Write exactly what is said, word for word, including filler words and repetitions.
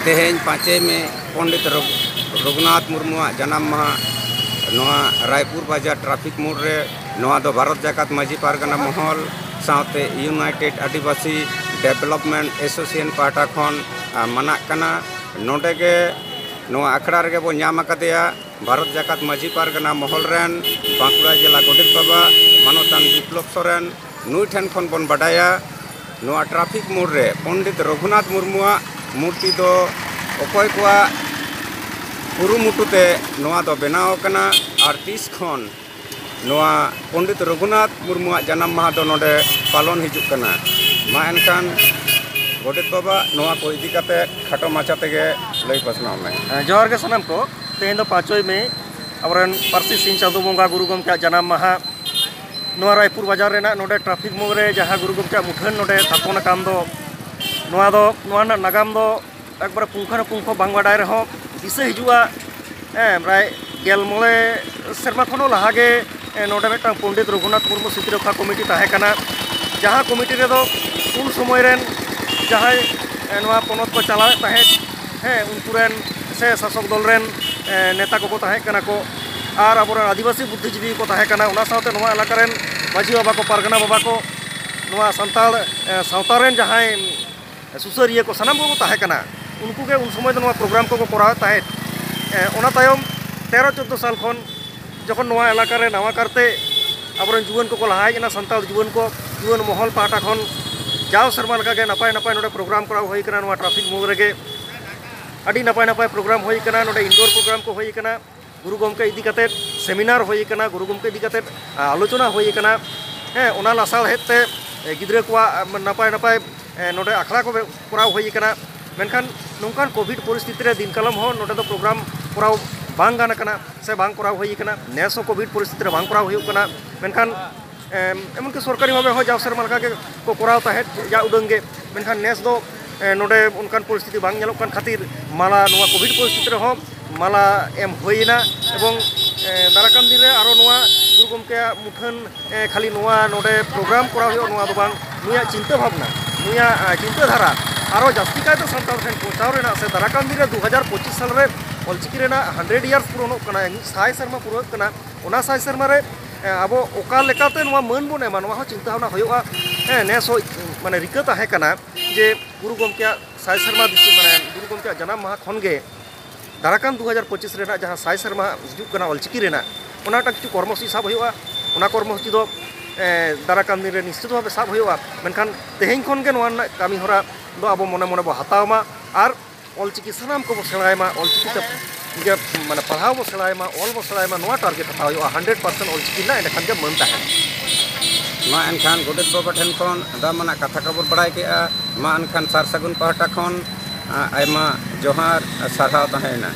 ᱛᱮᱦᱮᱧ ᱯᱟᱸᱪᱮᱭ ᱢᱮ ᱯᱚᱱᱰᱤᱛ ᱨᱚᱜᱷᱩ- ᱨᱚᱜᱷᱩᱱᱟᱛᱷ ᱢᱩᱨᱢᱩᱣᱟᱜ ᱡᱟᱱᱟᱢ ᱢᱟᱦᱟ ᱱᱚᱣᱟ ᱨᱟᱭᱯᱩᱨ ᱵᱟᱡᱟᱨ ᱴᱨᱟᱯᱷᱤᱠ ᱢᱳᱲ ᱨᱮ, ᱱᱚᱣᱟ ᱫᱚ ᱵᱷᱟᱨᱚᱛ ᱡᱟᱠᱟᱛ ᱢᱟᱹᱡᱷᱤ ᱯᱟᱨᱜᱟᱱᱟ ᱢᱚᱦᱚᱞ ᱥᱟᱶᱛᱮ ᱤᱭᱩᱱᱟᱭᱴᱮᱰ ᱟᱹᱫᱤᱵᱟᱹᱥᱤ ᱰᱮᱵᱷᱞᱚᱯᱢᱮᱱᱴ ᱮᱥᱳᱥᱤᱭᱮᱥᱚᱱ ᱯᱟᱦᱴᱟ ᱠᱷᱚᱱ ᱟ, ᱢᱟᱱᱟᱜ ᱠᱟᱱᱟ᱾ ᱱᱚᱰᱮ ᱜᱮ ᱱᱚᱣᱟ ᱟᱠᱷᱲᱟ ᱨᱮᱜᱮ ᱵᱚ ᱧᱟᱢ ᱟᱠᱟᱫᱮᱭᱟ ᱵᱷᱟᱨᱚᱛ ᱡᱟᱠᱟᱛ ᱢᱟᱹᱡᱷᱤ ᱯᱟᱨᱜᱟᱱᱟ ᱢᱚᱦᱚᱞ ᱨᱮᱱ ᱵᱟᱸᱠᱩᱲᱟ ᱡᱮᱞᱟ ᱜᱚᱰᱮᱛ ᱵᱟᱵᱟ ᱢᱟᱱᱚᱛᱟᱱ ᱵᱤᱯᱞᱚᱵ ᱥᱚᱨᱮᱱ᱾ ᱱᱩᱭ ᱴᱷᱮᱱ ᱠᱷᱚᱱ ᱵᱚᱱ ᱵᱟᱰᱟᱭᱟ ᱱᱚᱣᱟ ᱴᱨᱟᱯᱷᱤᱠ ᱢᱳᱲ ᱨᱮ ᱯᱚᱱᱰᱤᱛ ᱨᱚᱜᱷᱩᱱᱟᱛᱷ ᱢᱩᱨᱢᱩᱣᱟᱜ ᱢᱩᱨᱛᱤ ᱫᱚ ᱚᱠᱚᱭ ᱠᱚᱣᱟᱜ ᱠᱩᱨᱩᱢᱩᱴᱩ ᱛᱮ ᱱᱚᱣᱟ ᱫᱚ ᱵᱮᱱᱟᱣ ᱟᱠᱟᱱᱟ ᱟᱨ ᱛᱤᱥ ᱠᱷᱚᱱ ᱱᱚᱣᱟ ᱯᱚᱱᱰᱤᱛ ᱨᱚᱜᱷᱩᱱᱟᱛᱷ ᱢᱩᱨᱢᱩᱣᱟᱜ ᱡᱟᱱᱟᱢ ᱢᱟᱦᱟ ᱫᱚ ᱱᱚᱰᱮ ᱯᱟᱞᱚᱱ ᱦᱤᱡᱩᱜ ᱠᱟᱱᱟ᱾ ᱢᱟ ᱮᱱᱠᱷᱟᱱ ᱜᱚᱰᱮᱛ ᱵᱟᱵᱟ, ᱱᱚᱣᱟ ᱠᱚ ᱤᱫᱤ ᱠᱟᱛᱮ ᱠᱷᱟᱴᱚ ᱢᱟᱪᱷᱟ ᱛᱮᱜᱮ ᱞᱟᱹᱭ ᱯᱟᱥᱱᱟᱣ ᱢᱮ᱾ ᱦᱮᱸ, ᱡᱚᱦᱟᱨ ᱜᱮ ᱥᱟᱱᱟᱢ ᱠᱚ᱾ ᱛᱮᱦᱮᱧ ᱫᱚ ᱯᱟᱸᱪᱚᱭ ᱢᱮ, ᱟᱵᱚᱨᱮᱱ ᱯᱟᱹᱨᱥᱤ ᱥᱤᱧ ᱪᱟᱸᱫᱳ ᱵᱚᱸᱜᱟ ᱜᱩᱨᱩ ᱜᱚᱢᱠᱮᱭᱟᱜ ᱡᱟᱱᱟᱢ ᱢᱟᱦᱟ᱾ ᱱᱚᱣᱟ ᱨᱟᱭᱯᱩᱨ ᱵᱟᱡᱟᱨ ᱨᱮᱱᱟᱜ ᱱᱚᱰᱮ ᱴᱨᱟᱯᱷᱤᱠ ᱢᱳᱲ ᱨᱮ ᱡᱟᱦᱟᱸ ᱜᱩᱨᱩ ᱜᱚᱢᱠᱮᱭᱟᱜ ᱢᱩᱴᱷᱟᱹᱱ ᱱᱚᱰᱮ ᱛᱷᱟᱯᱚᱱ ᱟᱠᱟᱱ ᱫᱚ, ᱱᱚᱣᱟ ᱫᱚ, ᱱᱚᱣᱟ ᱨᱮᱱᱟᱜ ᱱᱟᱜᱟᱢ ᱫᱚ ᱮᱠᱵᱟᱨᱮ ᱯᱩᱝᱠᱷᱟᱱᱩᱯᱩᱝᱠᱷᱚ ᱵᱟᱝ ᱵᱟᱰᱟᱭ ᱨᱮᱦᱚᱸ ᱫᱤᱥᱟᱹ ᱦᱤᱡᱩᱜᱼᱟ᱾ ᱦᱮᱸ, ᱯᱨᱟᱭ ᱜᱮᱞ ᱢᱚᱬᱮ ᱥᱮᱨᱢᱟ ᱠᱷᱚᱱ ᱦᱚᱸ ᱞᱟᱦᱟ ᱜᱮ, ᱮ, ᱱᱚᱰᱮ ᱢᱤᱫᱴᱟᱝ ᱯᱚᱱᱰᱤᱛ ᱨᱚᱜᱷᱩᱱᱟᱛᱷ ᱢᱩᱨᱢᱩ ᱥᱢᱨᱤᱛᱤ ᱨᱚᱠᱠᱷᱟ ᱠᱚᱢᱤᱴᱤ ᱛᱟᱦᱮᱸ ᱠᱟᱱᱟ᱾ ᱡᱟᱦᱟᱸ ᱠᱚᱢᱤᱴᱤ ᱨᱮᱫᱚ ᱩᱱ ᱥᱚᱢᱚᱭ ᱨᱮᱱ ᱡᱟᱦᱟᱸᱭ, ᱮ, ᱱᱚᱣᱟ ᱯᱚᱱᱚᱛ ᱠᱚ ᱪᱟᱞᱟᱣᱮᱫ ᱛᱟᱦᱮᱸᱫ, ᱦᱮᱸ, ᱩᱱᱠᱩ ᱨᱮᱱ ᱥᱮ ᱥᱟᱥᱚᱠ ᱫᱚᱞ ᱨᱮᱱ, ᱮ, ᱱᱮᱛᱟ ᱠᱚᱠᱚ ᱛᱟᱦᱮᱸ ᱠᱟᱱᱟ ᱠᱚ, ᱟᱨ ᱟᱵᱚᱨᱮᱱ ᱟᱹᱫᱤᱵᱟᱹᱥᱤ ᱵᱩᱫᱽᱫᱷᱤᱡᱤᱵᱤ ᱠᱚ ᱛᱟᱦᱮᱸ ᱠᱟᱱᱟ᱾ ᱚᱱᱟ ᱥᱟᱶᱛᱮ ᱱᱚᱣᱟ ᱮᱞᱟᱠᱟ ᱨᱮᱱ ᱢᱟᱹᱡᱷᱤ ᱵᱟᱵᱟ ᱠᱚ, ᱯᱟᱨᱜᱟᱱᱟ ᱵᱟᱵᱟ ᱠᱚ, ᱱᱚᱣᱟ ᱥᱟᱱᱛᱟᱲ, ᱮ, ᱥᱟᱶᱛᱟ ᱨᱮᱱ ᱡᱟᱦᱟᱸᱭ ᱥᱩᱥᱟᱹᱨᱤᱭᱟᱹ ᱠᱚ ᱥᱟᱱᱟᱢ ᱠᱚᱠᱚ ᱛᱟᱦᱮᱸ ᱠᱟᱱᱟ᱾ ᱩᱱᱠᱩ ᱜᱮ ᱩᱱ ᱥᱚᱢᱚᱭ ᱫᱚ ᱱᱚᱣᱟ ᱯᱨᱳᱜᱨᱟᱢ ᱠᱚᱠᱚ ᱠᱚᱨᱟᱣᱮᱫ ᱛᱟᱦᱮᱸᱫ᱾ ᱮ, ᱚᱱᱟ ᱛᱟᱭᱚᱢ ᱛᱮᱨᱚ ᱪᱳᱫᱽᱫᱳ ᱥᱟᱞ ᱠᱷᱚᱱ ᱡᱚᱠᱷᱚᱱ ᱱᱚᱣᱟ ᱮᱞᱟᱠᱟ ᱨᱮ ᱱᱟᱣᱟ ᱠᱟᱨᱛᱮ ᱟᱵᱚᱨᱮᱱ ᱡᱩᱣᱟᱹᱱ ᱠᱚᱠᱚ ᱞᱟᱦᱟ ᱦᱮᱡ ᱮᱱᱟ, ᱥᱟᱱᱛᱟᱲ ᱡᱩᱣᱟᱹᱱ ᱠᱚ, ᱡᱩᱣᱟᱹᱱ ᱢᱚᱦᱚᱞ ᱯᱟᱦᱴᱟ ᱠᱷᱚᱱ ᱡᱟᱣ ᱥᱮᱨᱢᱟ ᱞᱮᱠᱟᱜᱮ ᱱᱟᱯᱟᱭ ᱱᱟᱯᱟᱭ ᱱᱚᱰᱮ ᱯᱨᱳᱜᱨᱟᱢ ᱠᱚᱨᱟᱣ ᱦᱩᱭ ᱠᱟᱱᱟ᱾ ᱱᱚᱣᱟ ᱴᱨᱟᱯᱷᱤᱠ ᱢᱳᱲ ᱨᱮᱜᱮ ᱟᱹᱰᱤ ᱱᱟᱯᱟᱭ ᱱᱟᱯᱟᱭ ᱯᱨᱳᱜᱨᱟᱢ ᱦᱩᱭ ᱠᱟᱱᱟ᱾ ᱱᱚᱰᱮ ᱤᱱᱰᱳᱨ ᱯᱨᱳᱜᱨᱟᱢ ᱠᱚ ᱦᱩᱭ ᱠᱟᱱᱟ, ᱜᱩᱨᱩ ᱜᱚᱢᱠᱮ ᱤᱫᱤ ᱠᱟᱛᱮᱫ ᱥᱮᱢᱤᱱᱟᱨ ᱦᱩᱭ ᱠᱟᱱᱟ, ᱜᱩᱨᱩ ᱜᱚᱢᱠᱮ ᱤᱫᱤ ᱠᱟᱛᱮᱫ, ᱟ, ᱟᱞᱳᱪᱚᱱᱟ ᱦᱩᱭ ᱠᱟᱱᱟ᱾ ᱦᱮᱸ, ᱚᱱᱟ ᱞᱟᱥᱟᱲᱦᱮᱫ ᱛᱮ, ᱮ, ᱜᱤᱫᱽᱨᱟᱹ ᱠᱚᱣᱟᱜ, ᱟ, ᱱᱟᱯᱟᱭ ᱱᱟᱯᱟᱭ, ᱮ, ᱱᱚᱰᱮ ᱟᱠᱷᱲᱟ ᱠᱚ ᱠᱚᱨᱟᱣ ᱦᱩᱭ ᱠᱟᱱᱟ᱾ ᱢᱮᱱᱠᱷᱟᱱ ᱱᱚᱝᱠᱟᱱ ᱠᱳᱵᱷᱤᱰ ᱯᱚᱨᱤᱥᱛᱷᱤᱛᱤ ᱨᱮ ᱫᱤᱱ ᱠᱟᱞᱚᱢ ᱦᱚᱸ ᱱᱚᱰᱮ ᱫᱚ ᱯᱨᱳᱜᱨᱟᱢ ᱠᱚᱨᱟᱣ ᱵᱟᱝ ᱜᱟᱱ ᱟᱠᱟᱱᱟ ᱥᱮ ᱵᱟᱝ ᱠᱚᱨᱟᱣ ᱦᱩᱭ ᱠᱟᱱᱟ᱾ ᱱᱮᱥ ᱦᱚᱸ ᱠᱳᱵᱷᱤᱰ ᱯᱚᱨᱤᱥᱛᱷᱤᱛᱤ ᱨᱮ ᱵᱟᱝ ᱠᱚᱨᱟᱣ ᱦᱩᱭᱩᱜ ᱠᱟᱱᱟ᱾ ᱢᱮᱱᱠᱷᱟᱱ ᱮᱢ, ᱮᱢᱚᱱᱠᱤ ᱥᱚᱨᱠᱟᱨᱤ ᱵᱷᱟᱵᱮ ᱦᱚᱸ ᱡᱟᱣ ᱥᱮᱨᱢᱟ ᱞᱮᱠᱟ ᱜᱮ ᱠᱚ ᱠᱚᱨᱟᱣ ᱛᱟᱦᱮᱸᱫ ᱡᱟ ᱩᱰᱟᱹᱝ ᱜᱮ, ᱢᱮᱱᱠᱷᱟᱱ ᱱᱮᱥ ᱫᱚ, ᱮ, ᱱᱚᱰᱮ ᱚᱱᱠᱟᱱ ᱯᱚᱨᱤᱥᱛᱷᱤᱛᱤ ᱵᱟᱝ ᱧᱮᱞᱚᱜ ᱠᱟᱱ ᱠᱷᱟᱹᱛᱤᱨ ᱢᱟᱞᱟ, ᱱᱚᱣᱟ ᱠᱳᱵᱷᱤᱰ ᱯᱚᱨᱤᱥᱛᱷᱤᱛᱤ ᱨᱮᱦᱚᱸ ᱢᱟᱞᱟ ᱮᱢ ᱦᱩᱭᱮᱱᱟ᱾ ᱮᱵᱚᱝ, ᱮ, ᱫᱟᱨᱟᱭ ᱠᱟᱱ ᱫᱤᱱ ᱨᱮ ᱟᱨᱚ ᱱᱚᱣᱟ ᱜᱩᱨᱩ ᱜᱚᱢᱠᱮᱭᱟᱜ ᱢᱩᱴᱷᱟᱹᱱ, ᱮ, ᱠᱷᱟᱹᱞᱤ ᱱᱚᱣᱟ ᱱᱚᱰᱮ ᱯᱨᱳᱜᱨᱟᱢ ᱠᱚᱨᱟᱣ ᱦᱩᱭᱩᱜᱼᱟ, ᱱᱚᱣᱟ ᱫᱚ ᱵᱟᱝ, ᱱᱩᱭᱟᱜ ᱪᱤᱱᱛᱟᱹ ᱵᱷᱟᱵᱽᱱᱟ, ᱱᱩᱭᱟᱜ, ᱮ, ᱪᱤᱱᱛᱟᱹ ᱫᱷᱟᱨᱟ ᱟᱨᱚ ᱡᱟᱹᱥᱛᱤ ᱠᱟᱭᱛᱮ ᱥᱟᱱᱛᱟᱲ ᱴᱷᱮᱱ ᱯᱳᱸᱪᱷᱟᱣ ᱨᱮᱱᱟᱜ ᱥᱮ ᱫᱟᱨᱟ ᱠᱟᱱ ᱫᱤᱱ ᱨᱮ ᱫᱩ ᱦᱟᱡᱟᱨ ᱯᱚᱸᱪᱤᱥ ᱥᱟᱞ ᱨᱮ ᱚᱞᱪᱤᱠᱤ ᱨᱮᱱᱟᱜ ᱦᱟᱱᱰᱨᱮᱰ ᱤᱭᱟᱨᱥ ᱯᱩᱨᱚᱱᱚᱜ ᱠᱟᱱᱟ, ᱢᱤᱫ ᱥᱟᱭ ᱥᱮᱨᱢᱟ ᱯᱩᱨᱟᱹᱜ ᱠᱟᱱᱟ, ᱚᱱᱟ ᱥᱟᱭ ᱥᱮᱨᱢᱟ ᱨᱮ ᱮ, ᱟᱵᱚ ᱚᱠᱟ ᱞᱮᱠᱟᱛᱮ ᱱᱚᱣᱟ ᱢᱟᱹᱱ ᱵᱚᱱ ᱮᱢᱟ, ᱱᱚᱣᱟ ᱦᱚᱸ ᱪᱤᱱᱛᱟᱹ ᱵᱷᱟᱵᱽᱱᱟ ᱦᱩᱭᱩᱜᱼᱟ᱾ ᱦᱮᱸ, ᱱᱮᱥ ᱦᱚᱸ ᱢᱟᱱᱮ ᱨᱤᱠᱟᱹ ᱛᱟᱦᱮᱸ ᱠᱟᱱᱟ ᱡᱮ ᱜᱩᱨᱩ ᱜᱚᱢᱠᱮᱭᱟᱜ ᱥᱟᱭ ᱥᱮᱨᱢᱟ ᱫᱤᱥᱚᱢ, ᱢᱟᱱᱮ ᱜᱩᱨᱩ ᱜᱚᱢᱠᱮᱭᱟᱜ ᱡᱟᱱᱟᱢ ᱢᱟᱦᱟ ᱠᱷᱚᱱ ᱜᱮ ᱫᱟᱨᱟ ᱠᱟᱱ ᱫᱩ ᱦᱟᱡᱟᱨ ᱯᱚᱸᱪᱤᱥ ᱨᱮᱱᱟᱜ ᱡᱟᱦᱟᱸ ᱥᱟᱭ ᱥᱮᱨᱢᱟ ᱦᱤᱡᱩᱜ ᱠᱟᱱᱟ ᱚᱞᱪᱤᱠᱤ ᱨᱮᱱᱟᱜ, ᱚᱱᱟ ᱢᱤᱫᱴᱟᱝ ᱠᱤᱪᱷᱩ ᱠᱚᱨᱢᱚᱥᱩᱪᱤ ᱥᱟᱵ ᱦᱩᱭᱩᱜᱼᱟ᱾ ᱚᱱᱟ ᱠᱚᱨᱢᱚᱥᱩᱪᱤ ᱫᱚ ᱮ, ᱫᱟᱨᱟ ᱠᱟᱱ ᱫᱤᱱ ᱨᱮ ᱱᱤᱥᱪᱤᱛ ᱵᱷᱟᱵᱮ ᱥᱟᱵ ᱦᱩᱭᱩᱜᱼᱟ᱾ ᱢᱮᱱᱠᱷᱟᱱ ᱛᱮᱦᱮᱧ ᱠᱷᱚᱱ ᱜᱮ ᱱᱚᱣᱟ ᱨᱮᱱᱟᱜ ᱠᱟᱹᱢᱤ ᱦᱚᱨᱟ ᱫᱚ ᱟᱵᱚ ᱢᱚᱱᱮ ᱢᱚᱱᱮ ᱵᱚ ᱦᱟᱛᱟᱣ ᱢᱟ ᱟᱨ ᱚᱞᱪᱤᱠᱤ ᱥᱟᱱᱟᱢ ᱠᱚᱵᱚ ᱥᱮᱬᱟᱭ ᱢᱟ, ᱚᱞᱪᱤᱠᱤ ᱛᱮ ᱜᱮ ᱢᱟᱱᱮ ᱯᱟᱲᱦᱟᱣ ᱵᱚ ᱥᱮᱬᱟᱭ ᱢᱟ, ᱚᱞ ᱵᱚ ᱥᱮᱬᱟᱭ ᱢᱟ, ᱱᱚᱣᱟ ᱴᱟᱨᱜᱮᱴ ᱦᱟᱛᱟᱣ ᱦᱩᱭᱩᱜᱼᱟ᱾ ᱦᱟᱱᱰᱨᱮᱰ ᱯᱟᱨᱥᱮᱱᱴ ᱚᱞᱪᱤᱠᱤ ᱨᱮᱱᱟᱜ ᱮᱸᱰᱮᱠᱷᱟᱱ ᱜᱮ ᱢᱟᱹᱱ ᱛᱟᱦᱮᱱᱟ᱾ ᱢᱟ ᱮᱱᱠᱷᱟᱱ ᱜᱚᱰᱮᱛ ᱵᱟᱵᱟ ᱴᱷᱮᱱ ᱠᱷᱚᱱ ᱫᱟᱢᱟᱱᱟᱜ ᱠᱟᱛᱷᱟ ᱠᱚᱵᱚᱱ ᱵᱟᱲᱟᱭ ᱠᱮᱜᱼᱟ᱾ ᱢᱟ ᱮᱱᱠᱷᱟᱱ ᱥᱟᱨ ᱥᱟᱹᱜᱩᱱ ᱯᱟᱦᱴᱟ ᱠᱷᱚᱱ ᱟ, ᱟᱭᱢᱟ ᱡᱚᱦᱟᱨ, ᱥᱟᱨᱦᱟᱣ ᱛᱟᱦᱮᱸᱭᱮᱱᱟ᱾